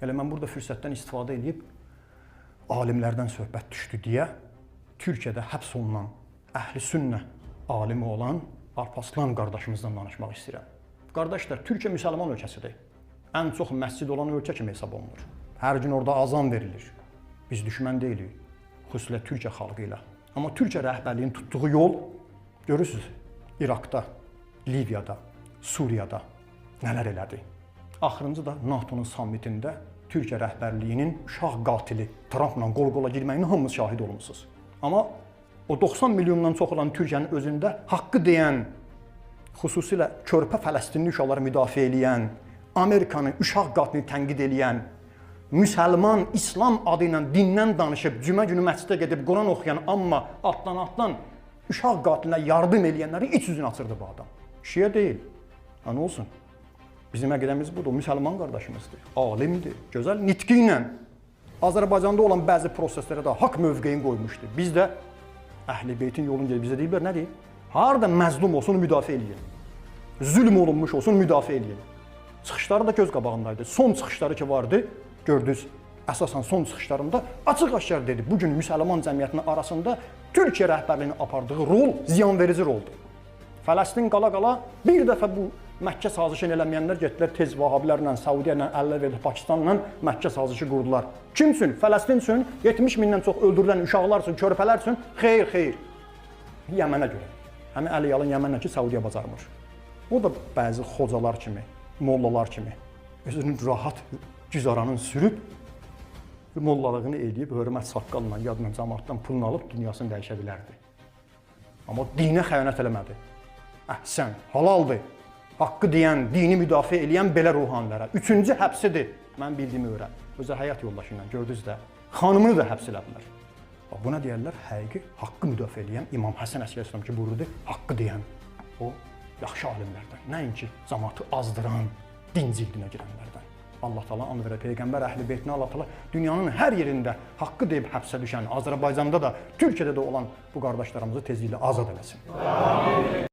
Elə mən burada fürsətdən istifadə edib alimlərdən söhbət düşdü deyə Türkiyədə həbs olunan əhli sünnə alimi olan Alparslan qardaşımızdan danışmaq istəyirəm. Qardaşlar, Türkiyə müsəlman ölkəsidir. Ən çox məscid olan ölkə kimi hesab olunur. Hər gün orada azan verilir. Biz düşmən deyilik, xüsusilə Türkiyə xalqı ilə. Amma Türkiyə rəhbərliyinin tutduğu yol, görürsünüz, İraqda, Liviyada, Suriyada nələr elədi. Axırıncı da NATO-nun sammitində Türkiyə rəhbərliyinin uşaq qatili Trampla qol-qola girməyini hamımız şahid olmusunuz. Amma o 90 milyondan çox olan Türkiyənin özündə haqqı deyən, xüsusilə körpə Fələstinli uşaqları müdafiə eləyən, Amerikanı uşaq qatilini tənqid eləyən, müsəlman, İslam adı ilə dindən danışıb, cümə günü məscidə gedib Quran oxuyan, amma altdan-altdan uşaq qatilinə yardım eləyənlərin iç üzünü açırdı bu adam. Şiə deyil. Ha, nə olsun? Bizim əqidəmiz budur. Müsəlman qardaşımızdır, alimdir, gözəl nitqi ilə Azərbaycanda olan bəzi proseslərə də haqq mövqeyini qoymuşdu. Biz də Əhl-i Beytin yolunu gedib bizə deyiblər, nə deyir? Harda məzlum olsun, müdafiə eləyin. Zülm olunmuş olsun, müdafiə eləyin. Çıxışları da göz qabağındaydı. Son çıxışları ki vardı, gördünüz, əsasən son çıxışlarında açıq-aşkar dedi, bu gün müsəlman cəmiyyətinin arasında Türkiyə rəhbərliyinin apardığı rol ziyanverici roldur. Fələstin qala-qala bir dəfə bu Məkkə sazişini eləməyənlər getdilər tez Vahabilərlə, Səudiyyə ilə, əllər verdi Pakistanla Məkkə sazişi qurdular. Kim üçün? Fələstin üçün, 70 mindən çox öldürülən uşaqlar üçün, körpələr üçün? Xeyr, xeyr. Yəmənə görə. Həmin Əli Yalın Yəmənlə ki, Səudiyyə bacarmır. O da bəzi xocalar kimi, mollalar kimi özünün rahat güzaranın sürüb mollalığını eləyib, hörmət saqqalla, yadla, cəmaatdan pulunu alıb dünyasını dəyişə bilərdi. Amma dinə xəyanət eləmədi. Əhsən, halaldır. Haqqı deyən, dini müdafiə eləyən belə ruhanilərə. Üçüncü həbsidir, mən bildiyimi öyrən. Özə həyat yoldaşı ilə gördünüz də, xanımını da həbs elədilər. Bax, buna deyərlər həqiqi haqqı müdafiə eləyən İmam Həsən Əsgər ki, buyurdu, haqqı deyən o yaxşı alimlərdən, nəinki cəmaatı azdıran, din cildinə girənlərdən. Allah Taala and verə peyğəmbər əhli beytinə Allah Taala dünyanın hər yerində haqqı deyib həbsə düşən, Azərbaycanda da, Türkiyədə də olan bu qardaşlarımızı tezliklə azad eləsin. Amin.